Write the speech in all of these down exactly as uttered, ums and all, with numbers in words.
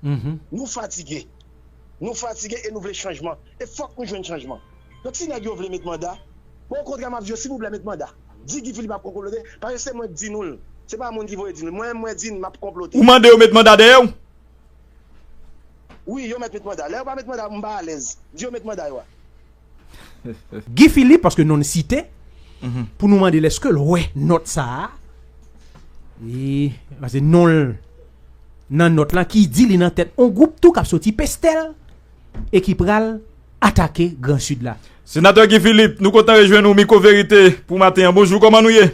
Nou fatige. Nou fatige e nou vle chanjman. E fòk nou jwenn chanjman. Donk, si nèg yo vle met manda, bon, okontrè, m ap di yo, silvouplè, met manda. Di Guy Philippe ap konplote, paske se mwen k di nou l. Se pa moun ki voye di nou l. Mwen, mwen di n m ap konplote. Ou mande yo met manda dèyè w? Wi, yo mèt met manda. Lè yo pa met manda, m pa alèz. Di yo met manda yo a. Guy Philippe, paske non l site, pou nou mande l èske l wè nòt sa a. E, paske non l nan nòt la ki di li nan tèt yon gwoup tou k ap soti Pestèl e ki pral atake Gran Sid la. Senatè Guy Philippe, nou kontan rejwenn ou, Mikwo Verite pou maten an. Bonjou, kòman nou ye?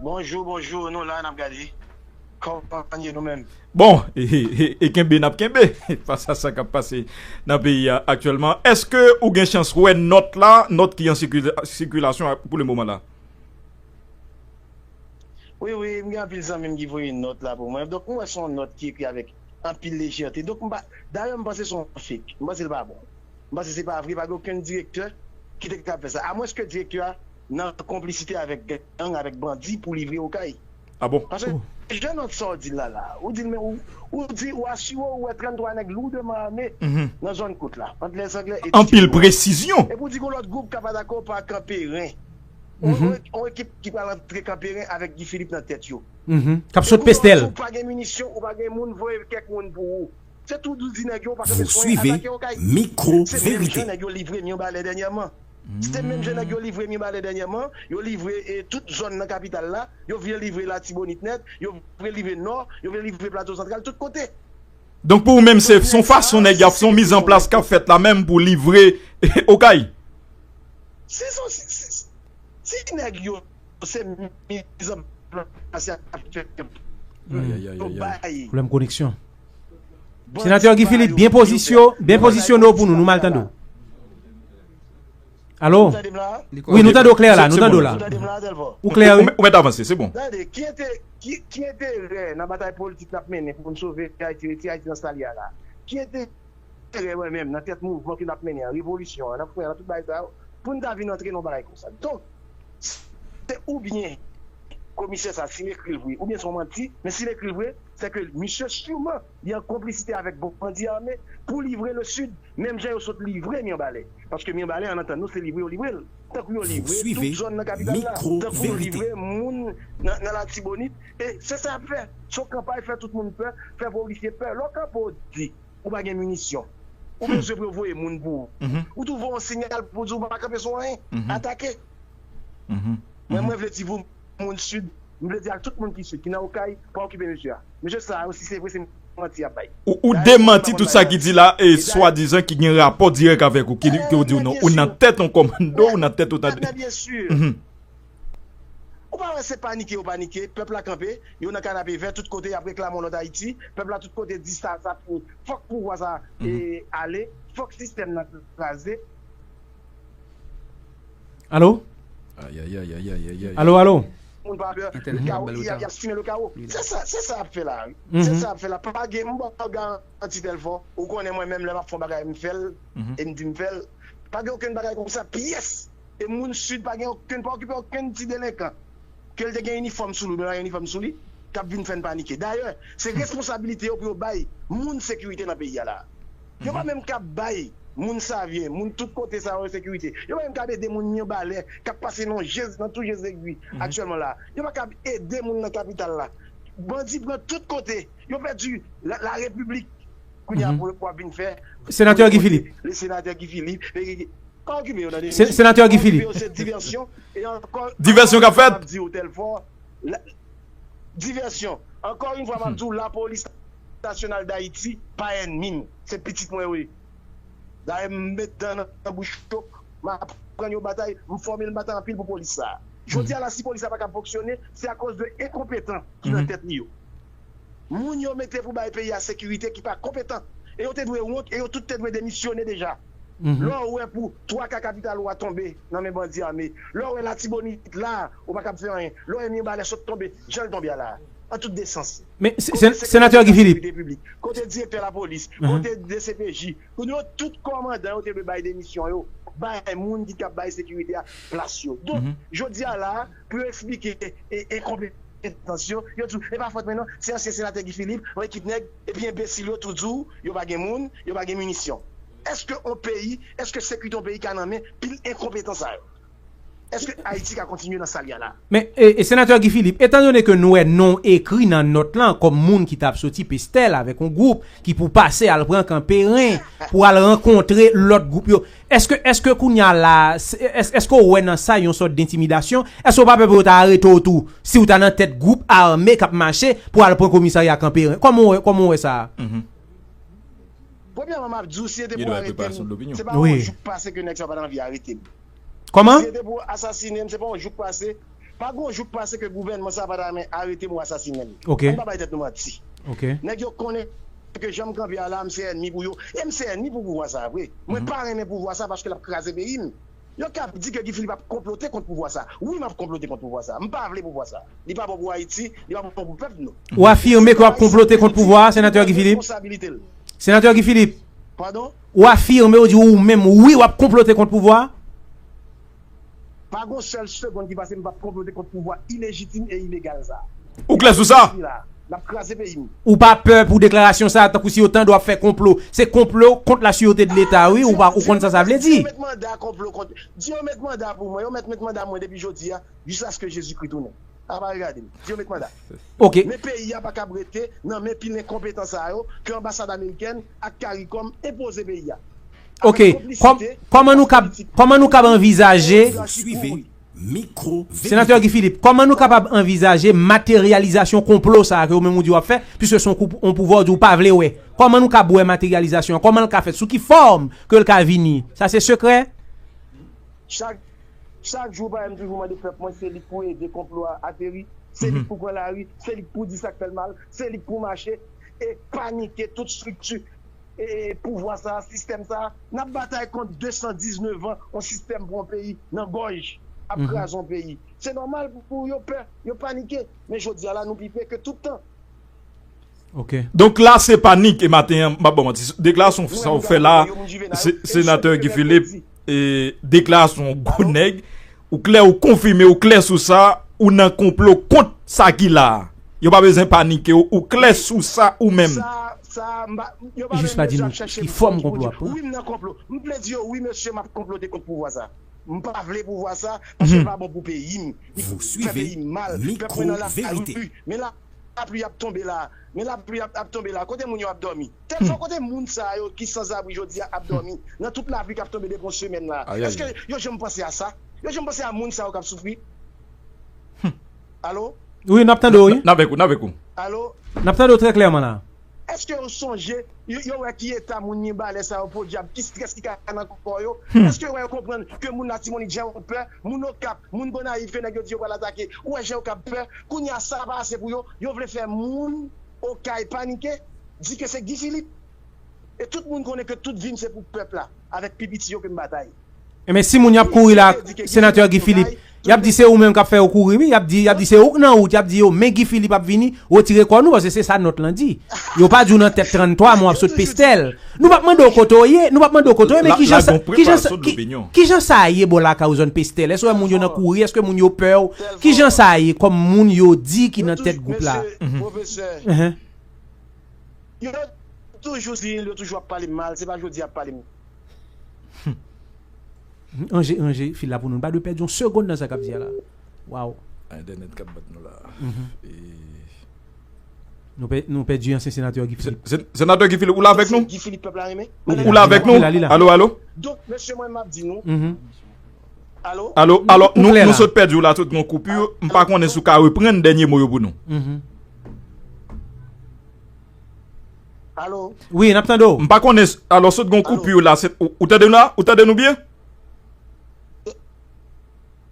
Bonjou, bonjou, nou la, n ap gade. Kòman ye nou menm? Bon, e, e, e, e kenbe n ap kenbe fas a sa k ap pase nan peyi a aktyèlman. Èske ou gen chans wè nòt la, nòt ki an sikila- sikilasyon pou le moman la? Wi, wi, m gen anpil zanmi m ki voye nòt la pou mwen. Donk, m wè se yon nòt ki ekri avèk anpil lejète. Donk, m pa, dayè, m panse se yon fake. M panse l pa bon. M panse se pa vre, pa gen okenn direktè ki te ka fè sa. Amwenske direktè a nan konplisite avèk gang, avèk bandi pou livre Okay. Ah bon? Paske jan nòt sa w di l la la, ou di l men ou, ou di ou asire w wè trannntwa nèg lourdman ame nan zòn kot la, ant Lèzanglè e Anpil presizyon. Epi w di gon lòt gwoup k ap atake w pa Kanperen. On, on, on ekip ki pral antre Kanperen avèk Guy Philippe nan tèt yo. K ap sot Pestèl. Ou pa gen minisyon, ou pa gen moun, voye kèk moun pou ou. Se tou dou di nèg yo pa kanpe swen atake Okay. Se menm jan nèg yo livre Mibalè dènyèman. Se menm jan nèg yo livre Mibalè dènyèman. Yo livre e, tout zòn nan kapital la. Yo vle livre Latibonit nèt. Yo vle livre Nò. Yo vle livre Plato Santral. Tout kote. Donk pou ou menm se se yon fason nèg y ap, se yon mizanplas k ap fèt la menm pou livre Okay. Si se yon, si, si, si nèg yo se mizanplas y ap fè pou yo bay. Pwoblèm koneksyon. Senatè Guy Philippe, byen pozisyon, byen pozisyone w pou nou, nou mal tande w. Alo? Wi, nou tande w klè la, nou tande w la. Ou klè, wi. Ou mèt avanse, se bon. Tande, ki enterè, ki, ki enterè nan batay politik n ap mennen pou n sove Ayiti, retire Ayiti nan sa l ye a la? Ki enterè mwen menm nan tèt mouvman ke n ap mennen an, revolisyon an, n ap fè nan tout bagay sa yo, pou n ta vin antre nan yon bagay konsa? Donk, se oubyen komisè sa, si l ekri l vre, oubyen se yon manti, men si l ekri l vre, se ke misye siman li an konplisite avèk bandi ame pou livre le Sid, menm jan yo sot livre Mibalè. Paske Mibalè, an antann nou, se livre yo livre l. Tankou yo livre tout zòn nan kapital la. Tankou yo livre moun nan, nan Latibonit. E se sa y ap fè. Se yon kanpay, fè tout moun pè, fè polisye pè. Lè w kanpe w di, ou pa gen minisyon. Ou bezwen pou yo voye moun pou ou. Ou twouve yon sinyal pou di w pa kanpe sou anyen. Atake. Mwen, mwen vle di pou moun Sid, m vle di ak tout moun ki Sid, ki nan Okay, pa okipe mesye a. Mesye sa yo, si se vre, se manti y ap bay. Ou, ou demanti tout sa ki di la, e swadizan ki gen rapò dirèk avèk ou, ki, ki ou di w non. Ou nan tèt yon kòmando, ou nan tèt yon. Byen si. Ou pa wè se panike yo panike, pèp la kanpe, yo nan kanapevè, tout kote y ap reklame yon lòt Ayiti, pèp la tout kote di sa, sa fini. Fòk pouvwa sa, e, ale, fòk sistèm nan kraze. Alo? Alo, alo? Moun pa pè, le kawo, y ap, y ap simen le kawo. Se sa, se sa y ap fè la, wi. Se sa y ap fè la. Pa gen, m ba w garanti tèl fò. Ou konnen mwen menm lè m ap fè yon bagay, m fè l, e m di m fè l. Pa gen okenn bagay konsa, pyès. E moun Sid pa gen okenn, pa okipe okenn ti delenkan. Ke l te gen inifòm sou li, oubyen pa gen inifòm sou li, k ap vin fè n panike. Dayè, se responsabilite yo pou yo bay moun sekirite nan peyi a la. Yo pa menm ka bay moun Savyen, moun tout kote sa yo sekirite. Yo pa menm ka ede moun Mibalè k ap pase nan je, nan twou je zegwi aktyèlman la. Yo pa ka ede moun nan kapital la. Bandi pran tout kote. Yo pèdi la, la repiblik. Kounye a pou, pou ap vin fè. Senatè Guy Philippe. Le senatè Guy Philippe. Pa okipe yo, tande. Senatè Guy Philippe. Divèsyon k ap fèt. Divèsyon. Ankò yon fwa, m ap di w, Lapolis Nasyonal Dayiti pa ènmi m. Se pitit mwen yo ye. Dayè, m met dan nan bouch yo, m aprann yo batay, m fòme l, m batay anpil pou polis sa a. Jodi a la, si polis la pa ka fonksyone, se akoz de enkonpetan ki nan tèt li yo. Moun yo mete pou bay peyi a sekirite ki pa konpetan. E yo te dwe wont, e yo tout te dwe demisyone deja. Lè w wè pou twa ka kapital ou a tonbe nan men bandi ame, lè w wè Latibonit la, ou pa kab fè anyen, lè w wè Mibalè sot tonbe, jan l tonbe a la, an tout de sans. Men, se, se, Senatè Guy Philippe. Kote direktè lapolis, kote D C P J, pou nou tout kòmandan yo te dwe bay demisyon yo, bay moun ki kab bay sekirite a plas yo. Donk, jodi a la, pou yo eksplike e, e konpe- enkonpetans yo, yo di w, e pa fòt mwen non, se ansyen senatè Guy Philippe, yon ekip nèg, epi enbesil yo tou di w, yo pa gen moun, yo pa gen minisyon. Èske yon peyi, èske sekirite yon peyi ka nan men pil enkonpetan sa yo? Èske Ayiti ka kontinye nan sa l ye a la? Men, e, e, Senatè Guy Philippe, etandone ke nou wè non w ekri nan nòt lan kòm moun ki t ap soti Pestèl avèk yon gwoup ki pou pase al pran Kanperen pou al rankontre lòt gwoup yo, èske, èske kounye a la, s-, èske, èske w wè nan sa yon sòt dentimidasyon? Èske w pa pè pou yo ta arete w tou si w ta nan tèt gwoup ame k ap mache pou al pran komisarya Kanperen? Kòman w wè, kòman w wè sa a? Premyèman, m ap di w, si se te pou arete m, se pa yon jou k pase ke nèg sa yo pa t anvi arete m. Kòman? Si se te pou asasinen m, se pa yon jou k pase. Pa gen yon jou k pase ke gouvènman sa a pa ta renmen arete m ou asasinen m. Ok. Ann pa bay tèt nou manti. Ok. Nèg yo konnen ke jan m kanpe a la, m se ènmi pou yo. E m se ènmi pou pouvwa sa a vre. Mwen pa renmen pouvwa sa a paske l ap kraze peyi m. Yo k ap di ke Guy Philippe ap konplote kont pouvwa sa a. Wi, m ap konplote kont pouvwa sa a. M pa vle pouvwa sa a. Li pa bon pou Ayiti, li pa bon pou pèp nou. Ou afime ke w ap konplote kont pouvwa a, Senatè Guy Philippe? Responsabilite l. Senatè Guy Philippe, Padon? Ou afime, ou di ou menm, wi, w ap konplote kont pouvwa a? Pa gon sèl segonn ki pase m p ap konplote kont pouvwa ilejitim e ilegal sa a. Ou klè sou sa? N ap kraze peyi m. Ou pa pè pou deklarasyon sa a, tankou si yo tande w ap fè konplo? Se konplo kont la sûreté de l'État, wi, ou pa, ou konn sa sa vle di? Di yo met manda konplo kont, di yo met manda pou mwen, yo mèt met manda mwen depi jodi a, jiskaske Jezikri tounen. A pa regade m. Di yo met manda. Ok. Men peyi a pa kab rete nan men pil enkonpetan sa yo ke anbasad amerikèn ak CARICOM enpoze peyi a. Ok. Kòm, kòman nou kab, kòman nou kab anvizaje, Senatè Guy Philippe, kòman nou kapab anvizaje materyalizasyon konplo sa a ke ou menm ou di w ap fè, piske se yon kou-, yon pouvwa ou di w pa vle wè? Kòman nou kab wè materyalizasyon an? Kòman l ka fèt? Sou ki fòm ke l ka vini? Sa se sekrè? Chak, chak jou, parèy m toujou mande pèp mwen, se li k pou ede konplo a ateri, se li k pou pran lari, se li k pou di sa k fè l mal, se li k pou mache e panike tout estrikti e pouvwa sa a, sistèm sa a. N ap batay kont de san diznèf an, yon sistèm pran yon peyi nan gòj, ap kraze yon peyi. Se nòmal pou yo pè, yo panike. Men jodi a la, nou pi pè ke tout tan. Ok. Donk la, se panik, e maten an, m ap ba w manti. Deklarasyon sa ou fè la, se, Senatè Guy Philippe, e deklarasyon gwo nèg, ou klè, ou konfime, ou klè sou sa, ou nan konplo kont sa ki la a. Yo pa bezwen panike, ou, ou klè sou sa ou menm. Sa, sa, m pa, yo pa menm bezwen ap chèche m kont pou di, wi, m nan konplo. M vle di yo, wi, mesye, m ap konplote kont pouvwa sa. M pa vle pouvwa sa, paske l pa bon pou peyi m. Li fè peyi m mal. Pèp mwen nan lakari. Men la, lapli ap tonbe la. Men lapli ap, ap tonbe la. Kote moun yo ap dòmi? Tèlfò, kote moun sa yo ki sanzabri jodi a ap dòmi? Nan tout lapli k ap tonbe depi yon semèn la. Èske yo janm panse a sa? Yo janm panse a moun sa yo k ap soufri? Alo? Wi, n ap tande w, wi. N avèk ou, n avèk ou. Alo? N ap tande w trè klèman la. Èske yo sonje, yo, yo wè ki eta moun Mibalè sa yo, podyab, ki strès ki ka nan kò yo? Èske yo wè, yo konprann ke moun Latibonit jan yo pè, moun Okap, moun Gonayiv ke nèg yo di yo pral atake, ou wè jan yo k ap pè? Kounye a sa pa ase pou yo, yo vle fè moun Okay panike, di ke se Guy Philippe. E tout moun konnen ke tout vi m se pou pèp la, avèk pi piti yo ke m batay. Enben, si moun y ap kouri la, Senatè Guy Philippe, y ap di se ou menm k ap fè yo kouri, wi. Y ap di, y ap di se ou k nan wout, y ap di yo, men Guy Philippe ap vini, retire kò nou, paske se sa nòt lan di. Yo pa di w nan tèt tranntwa, men w ap sot Pestèl. Nou p ap mande w kote w ye, nou p ap mande w kote w ye, men kijan sa, kijan sa, ki, kijan sa ye bò lakay ou zòn Pestèl? Èske w wè moun yo nan kouri? Èske moun yo pè w? Kijan sa ye kòm moun yo di ki nan tèt gwoup la? Pwofesè, yo toujou di, yo toujou ap pale m mal, se pa jodi y ap pale m. Ranje, ranje fil la pou nou. Nou pa dwe pèdi yon segonn nan sa k ap di a la. Waw. Entènèt k ap bat nou la. Nou pè-, nou pèdi ansyen senatè Guy Philippe. Senatè Guy Philippe, ou la avèk nou? Guy Philippe, pèp la renmen. Ou la avèk nou? Alo, alo? Donk, mesye, mwen, m ap di nou. Alo? Alo, alo, nou, nou sot pèdi w la, tout gon koupi. M pa konnen si w ka reprann dènye mo yo pou nou. Alo? Wi, n ap tande w. M pa konnen, alò, sot gen yon koupi la, se, ou, ou tande nou la? Ou tande nou byen?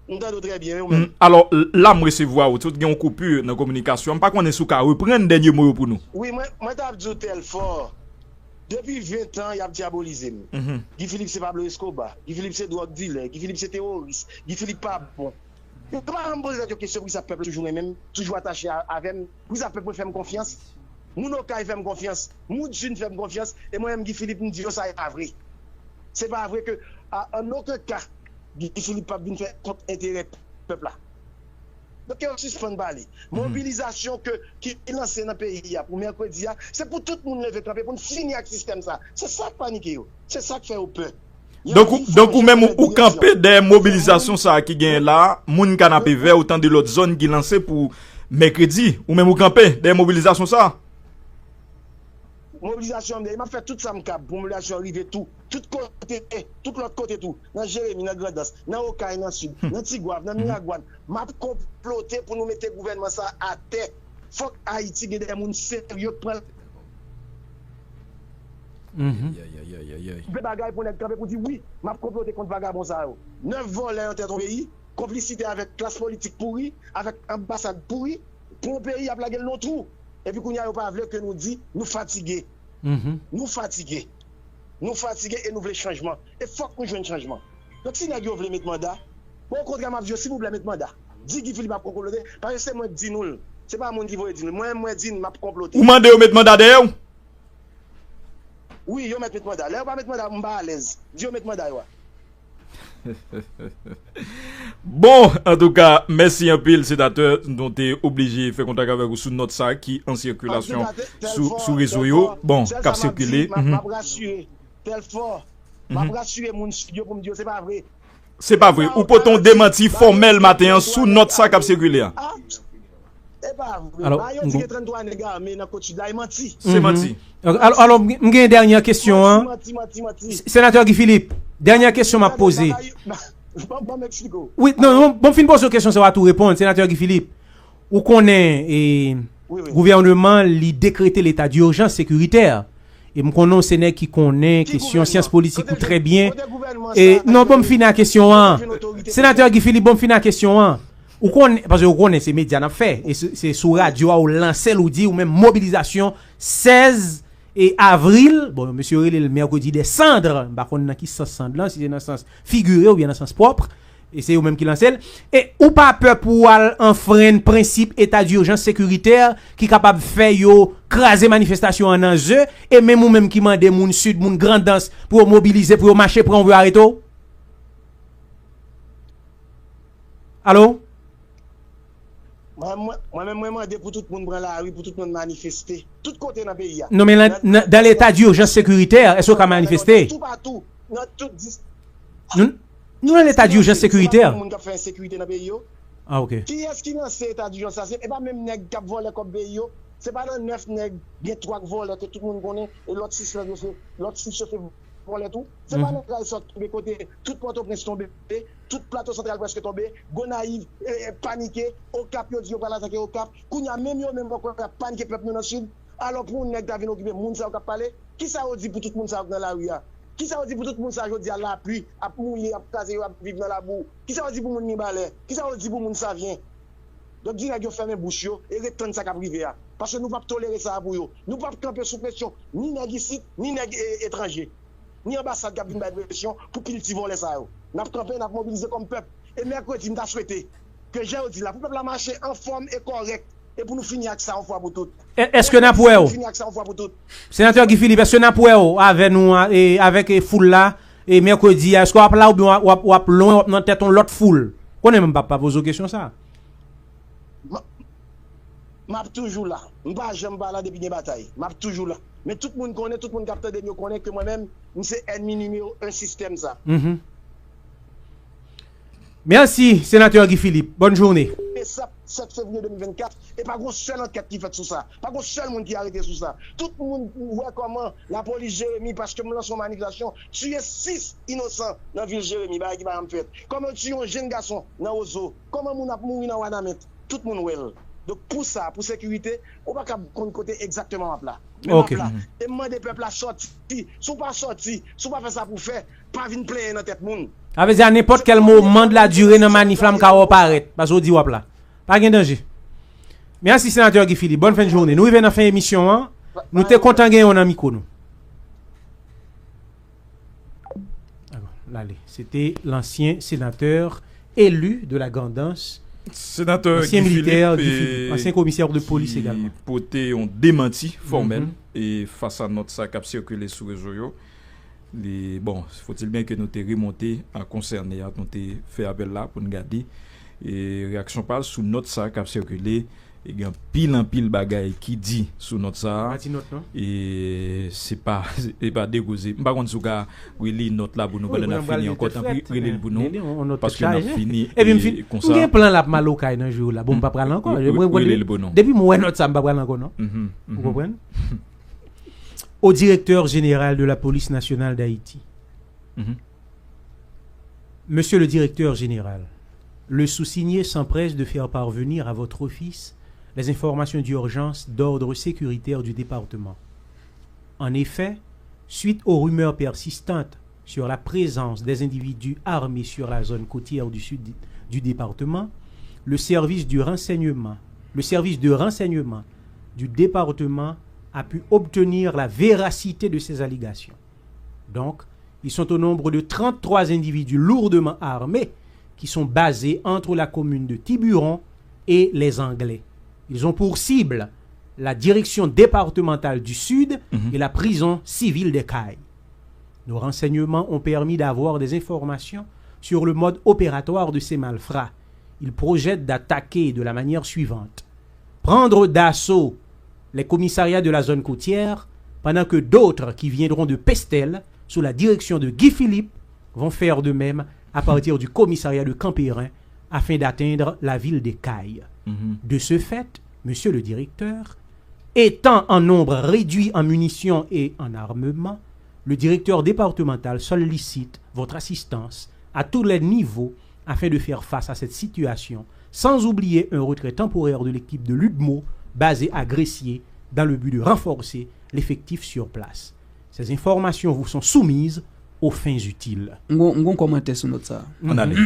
M tande w trè byen, wi, ou menm. Alò, l-, la m resevwa ou, sot gen yon koupi nan kominikasyon. M pa konnen si w ka reprann dènye mo yo pou nou. Wi, mwen, mwen t ap di w Tèlfò. Depi ven tan, y ap dyabolize m. Guy Philippe se Pablo Escobar. Guy Philippe se dwòg dilè. Guy Philippe se teworis. Guy Philippe pa bon. Yo pa janm poze tèt yo kesyon poukisa pèp la toujou renmen m, toujou atache a, avè m, poukisa pèp mwen fè m konfyans, moun Okay fè m konfyans, moun Sid fè m konfyans, e mwen menm Guy Philippe m di yo sa e pa vre. Se pa vre ke, a, an okenn ka, Guy Philippe p ap vin fè kont enterè pèp la. Donk, ke yo sispann pale. Mobilizasyon ke, ki lanse nan peyi a pou mèkredi a, se pou tout moun leve kanpe, pou n fini ak sistèm sa. Se sa k panike yo. Se sa k fè yo pè. Donk, ou, donk ou menm ou kanpe dèyè mobilizasyon sa a ki genyen la a, moun Kanapevè, ou tande lòt zòn ki lanse pou mèkredi, ou menm ou kanpe dèyè mobilizasyon sa a? Mobilizasyon an m dèyè, m ap fè tout sa m kab pou mobilizasyon an rive tou, tout kote, tout lòt kote tou, nan Jeremi, nan Grandans, nan Okay, nan Sid, nan Tigwav, nan Miragwàn, m ap konplote pou nou mete gouvènman sa a atè. Fòk Ayiti gen de moun serye k pran Ayayayayay. de bagay pou nèg kanpe pou di wi, m ap konplote kont vagabon sa yo. Nèf vòlè nan tèt yon peyi, konplisite avèk klas politik pouri, avèk anbasad pouri, pou yon peyi y ap lage l nan twou. Epi kounye a yo pa vle ke nou di nou fatige. Nou fatige. Nou fatige e nou vle chanjman. E fòk nou jwenn chanjman. Donk si nèg yo vle met manda, bon okontrè m ap di yo silvouplè met manda. Di Guy Philippe ap konplote, paske se mwen k di nou l. Se pa moun ki voye di nou l. Mwen menm mwen di n m ap konplote. Ou mande yo met manda dèyè w? Wi, yo mèt met manda. Lè yo pa met manda, m pa alèz. Di yo met manda yo a. Bon, antouka, mèsi anpil, senatè. Nou te oblije fè kontak avèk ou sou nòt sa ki an sikilasyon sou, sou rezo yo. Bon, k ap sikile. M ap rasire. Tèlfò. M ap rasire moun Sid yo pou m di yo se pa vre. Se pa vre. Ou pote yon demanti fòmèl maten an sou nòt sa k ap sikile a. E pa vre. Mayo di gen tranntwa nèg ame nan Kot Sid la, e manti. Se manti. Alò, m gen dènyè kesyon an. Senatè Guy Philippe, dènyè kesyon m ap poze. Wi, non, non, bon, m fin poze w kesyon sa, w a tou reponn, Senatè Guy Philippe. Ou konnen, e, gouvènman li dekrete leta dijans sekiritè. E m konnen w se nèg ki konnen kesyon syans politik ou trè byen. E, non, bon, m fini ak kesyon an. Senatè Guy Philippe, bon, m fini ak kesyon an. Ou konnen, paske ou konnen se medya n ap fè. E se, se sou radyo a ou lanse l, ou di ou menm mobilizasyon sèz e avril, bon, mesye yo rele l mèkredi dè sand, m pa konn nan ki sans sand lan, si se nan sans figire oubyen nan sans pwòp, e se yo menm ki lanse l. E ou pa pè pou w al anfrenn prensip eta dijans sekiritè ki kapab fè yo kraze manifestasyon an nan ze, e menm ou menm ki mande moun Sid, moun Grandans pou yo mobilize, pou yo mache, pran w pou yo arete w? Alo? Mwen menm mwen mande pou tout moun pran lari, pou tout moun manifeste. Tout kote nan peyi a. Non, men nan, nan, dans l'état d'urgence sécuritaire, èske w ka manifeste? Toupatou, nan tout dis. Nou, nou nan l'état d'urgence sécuritaire. Moun k ap fè ensekirite nan peyi yo. Ah, ok. Kiyès ki lanse eta dijans sa? Se, e pa menm nèg k ap vòlè kòb peyi yo? Se pa nan nèf nèg, gen twa k vòlè ke tout moun konnen, e lòt sis lan yo se, lòt sis yo se vòlè tou. Se pa nan kay sòt tonbe kote tout Pòtoprens tonbe, tout Plato Santral prèske tonbe, Gonayiv panike, Okap yo di yo pral atake Okap. Kounye a menm yo menm ankò y ap panike pèp nou nan Sid. Alò pou yon nèg ta vin okipe moun sa yo k ap pale, kisa yo di pou tout moun sa yo k nan lari a? Kisa yo di pou tout moun sa jodi a lapli ap mouye, ap kraze yo, ap viv nan labou? Kisa yo di pou moun Mibalè? Kisa yo di pou moun Savyen? Donk di nèg yo fèmen bouch yo e ret tann sa k ap rive a. Paske nou p ap tolere sa a pou yo. Nou p ap kanpe sou presyon ni nèg isit, ni nèg etranje, ni anbasad k ap vin bay presyon pou kilti vòlè sa yo. N ap kanpe, n ap mobilize kòm pèp. E mèkredi, m ta swete ke jan yo di la, pou pèp la mache anfòm e kòrèk, e pou nou fini ak sa yon fwa pou tout. Èske n ap wè w? Senatè Guy Philippe, èske n ap wè w avè nou, avèk foul la, e mèkredi a? Èske w ap la oubyen w ap, w ap lwen, w ap nan tèt yon lòt foul? Konnen m p ap pa poze w kesyon sa. M ap toujou la. M pa janm pa la depi gen batay. M ap toujou la. Men tout moun konnen, tout moun k ap tande m yo konnen ke mwen menm, m se ènmi nimewo en sistèm sa. Mèsi, Senatè Guy Philippe. Bòn jounen. E sa, sèt fevriye de mil vennkat, e pa gon sèl ankèt ki fèt sou sa. Pa gon sèl moun ki arete sou sa. Tout moun wè kòman lapolis Jeremi, paske m lanse yon manifestasyon, tiye sis inosan nan vil Jeremi, bagay ki pa janm fèt. Kòman yo tiye yon jenn gason nan Wozo. Kòman moun ap mouri nan Wanament. Tout moun wè l. Donk pou sa, pou sekirite, ou pa ka konn kote egzakteman w ap la. Men m ap la. E m mande pèp la sòti. Si w pa sòti, si w pa fè sa pou w fè, pa vin plenyen nan tèt moun. Sa vle di a nenpòt kèl moman de la dire nan manif la m ka wè w parèt, paske w di w ap la. Pa gen danje. Mèsi Senatè Guy Philippe. Bòn fen jounen. Nou rive nan fen emisyon an. Nou te kontan genyen w nan mikwo nou. Alò, l ale. Se te lansyen senatè eli de la Grandans, Senatè Guy Philippe, ansyen komisè de polis egalman, pote yon demanti fòmèl e fas a nòt sa k ap sikile sou rezo yo. Li, bon, faut-il bien que nou te remonte a konsène a, nou te fè apèl la pou n gade E reyaksyon pa l sou nòt sa k ap sikile. E gen anpil, anpil bagay ki di sou nòt sa a. Pa ti nòt non. E se pa, se pa dekoze. M pa konn si w ka reli nòt la pou nou pandan n ap fini ankò. Tanpri, reli l pou nou. Paske n ap fini. Epi m fin, m gen plan l ap mal okay nan jou la. Bon, m pa pral ankò. Reli l pou nou. Depi m wè nòt sa, m pa pral ankò non. Ou konprann? Au directeur général de la police nationale d'Haïti. Monsieur le directeur général, le sous-signé s'empresse de faire parvenir à votre office les informations d'urgence d'ordre sécuritaire du département. En effet, suite aux rumeurs persistantes sur la présence des individus armés sur la zone côtière du sud du département, le service du renseignement, le service de renseignement du département a pu obtenir la véracité de ces allégations. Donc, ils sont au nombre de trente-trois individus lourdement armés qui sont basés entre la commune de Tiburon et les Anglais. Ils ont pour cible la direction départementale du Sud et la prison civile des Cayes. Nos renseignements ont permis d'avoir des informations sur le mode opératoire de ces malfrats. Ils projettent d'attaquer de la manière suivante. Prendre d'assaut les commissariats de la zone côtière, pendant que d'autres qui viendront de Pestel, sous la direction de Guy Philippe, vont faire de même à partir du commissariat de Camp-Perrin afin d'atteindre la ville des Cayes. De ce fait, monsieur le directeur, étant en nombre réduit en munitions et en armement, le directeur départemental sollicite votre assistance à tous les niveaux afin de faire face à cette situation, sans oublier un retrait temporaire de l'équipe de l'udmo basée à Gressier dans le but de renforcer l'effectif sur place. Ces informations vous sont soumises aux fins utiles. M gon, m gon kòmantè sou nòt sa. Ann ale.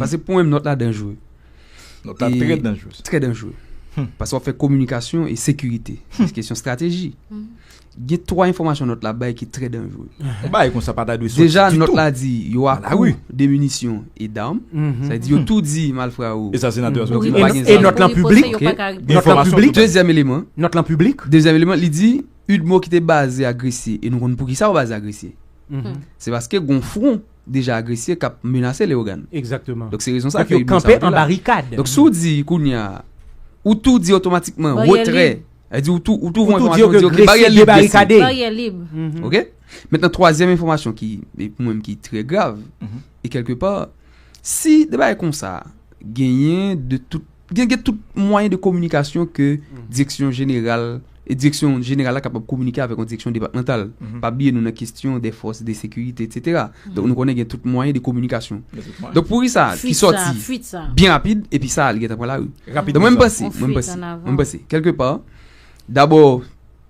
Paske pou mwen, nòt la danjere. Nòt la trè danjere. Trè danjere. Paske w ap fè kominikasyon e sekirite. Se kesyon estrateji. Gen twa enfòmasyon nòt la bay ki trè danjere. Yon bagay konsa pa ta dwe soti. Deja, nòt la di yo a kou de minisyon e dam. Sa vle di yo tou di malfra yo. E sa, senatè a soti. E nòt lan piblik. Nòt lan piblik. Dezyèm eleman. Nòt lan piblik. Dezyèm eleman, li di, udmo ki te baze a Gresye, e nou konn poukisa yo baze a Gresye. Se paske gon fwon deja a Gresye k ap menase Leyogàn. Exactement. Donk se rezon sa ke yo kanpe an barikad. Donk si w di kounye a, ou tou di otomatikman retrè. Sa vle di ou tou ou tou voye enfòmasyon, ou di ok, baryè lib, Gresye. Baryè lib. Ok. Mentnan, twazyèm enfòmasyon ki, pou mwen, ki trè grav, e kèlkepa, si de bagay konsa genyen de tout gen, gen tout mwayen de kominikasyon ke direksyon jeneral, e direksyon jeneral la kapab kominike avèk yon direksyon depatmantal. Pa bliye nou nan kesyon de fòs de sekirite, etsetera. Donk nou konnen gen tout mwayen de kominikasyon. Donk pou ri sa ki sòti byen rapid, epi sa li gentan pran lari. Donk mwen m panse, mwen m panse, mwen m panse kèlkepa, dabò,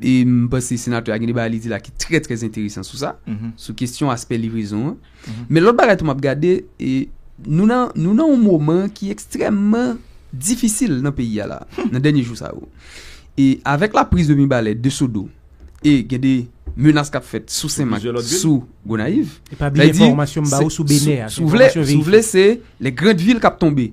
e m panse senatè a gen de bagay li di la ki trè trè enteresan sou sa, sou kesyon aspè livrezon an. Men lòt bagay tou m ap gade, e nou nan, nou nan yon moman ki ekstrèmman difisil nan peyi a la, nan dènye jou sa yo. E avèk la prise de Mibalè, de Sodo, e gen de menas k ap fèt sou Senmak, sou Gonayiv. E pa bliye enfòmasyon m ba ou sou Benè a. Si w vle, si w vle, se les grandes villes k ap tonbe.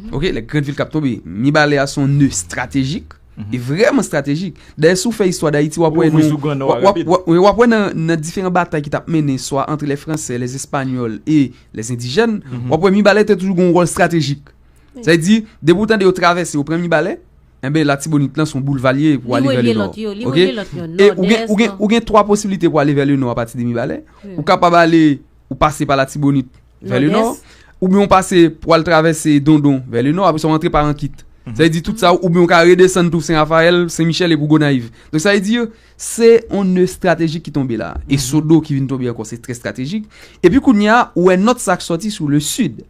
Ok, les grandes villes k ap tonbe. Mibalè a se yon nè estratejik. E vrèman estratejik. Dayè, si w fè istwa Dayiti, w ap wè nou, w ap, w ap, w ap wè nan, nan diferan batay ki t ap mennen, swa entre les Français, les Espagnols et les Indigènes, w ap wè Mibalè te toujou gen yon wòl estratejik. Sa vle di, depi w tande yo travèse, yo pran Mibalè, enben, Latibonit lan se yon boulva l ye pou ale vè le nò. Ok? E ou gen, ou gen, ou gen twa posiblite pou ale vè le nò apati de Mibalè. Ou kapab ale, ou pase pa Latibonit vè le nò, oubyen ou pase pou al travèse Dondon vè le nò, apre sa w antre pa Rankit. Sa vle di tout sa, oubyen ou ka redesann tou Sen Rafayèl, Sen Michèl epi w Gonayiv. Donk sa vle di, se yon nè estratejik ki tonbe la. E Sodo ki vin tonbe ankò, se trè estratejik. Epi kounye a, ou wè nòt sa k sòti sou le Sud.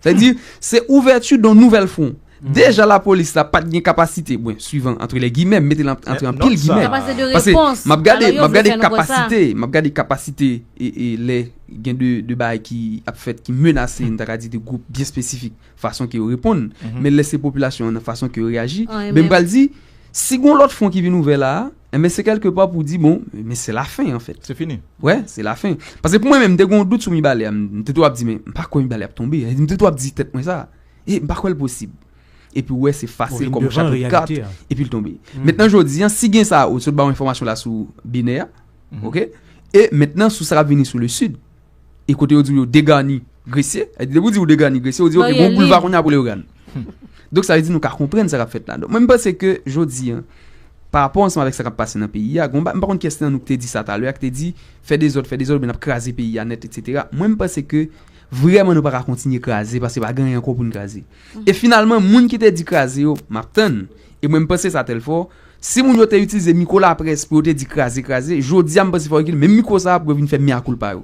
Sa vle di, se ouvèti d'un nouvel front. Deja lapolis la pa t gen kapasite, bon, swivan, antre lè gimè, m mete l antre anpil gimè. Paske m ap gade, m ap gade kapasite, m ap gade kapasite e, e lè gen de, de bagay ki ap fèt, ki menase, n ta ka di de gwoup byen espesifik, fason ke yo reponn. Men lè se popilasyon an nan fason ke yo reyaji, men m pral di, si gon lòt fwon ki vin ouvè la a, enben se kèlkepa pou di, bon, men se lafen, anfèt. Se fini. Wè, se lafen. Paske pou mwen menm, m te gen yon dout sou Mibalè a, m te tou ap di, men m pa kwè Mibalè ap tonbe. M te tou ap di tèt mwen sa. E m pa kwè l posib. Epi w wè se fase kòm chapo kat, epi l tonbe. Mentnan jodi a, si gen sa, ou sot ba w enfòmasyon la sou Benè a, ok? E mentnan sou sa k ap vini sou le Sud, e kote yo di w yo degani Gresye. Depi ou di ou de Granny Gresye, ou di, ok, Maryèl bon, boulva Lise. Kounye a pou Leogane. Donk, sa vle di nou ka konprann sa k ap fèt la. Donk, mwen, m panse ke jodi a, pa rapò ansanm avèk sa k ap pase nan peyi a, gon, m pa konn kiyès nan nou ki te di sa talè a, ki te di, fè dezòd, fè dezòd, oubyen n ap kraze peyi a nèt, etsetera. Mwen, m panse ke vrèman nou pa ka kontinye kraze, paske pa gen anyen ankò pou n kraze. E finalman, moun ki te di kraze yo, m ap tann. E mwen, m panse sa tèl fò. Si moun yo te itilize mikwo laprès pou yo te di kraze, kraze, jodi a, m panse fò yo kite menm mikwo sa a pou yo vin fè mea culpa yo.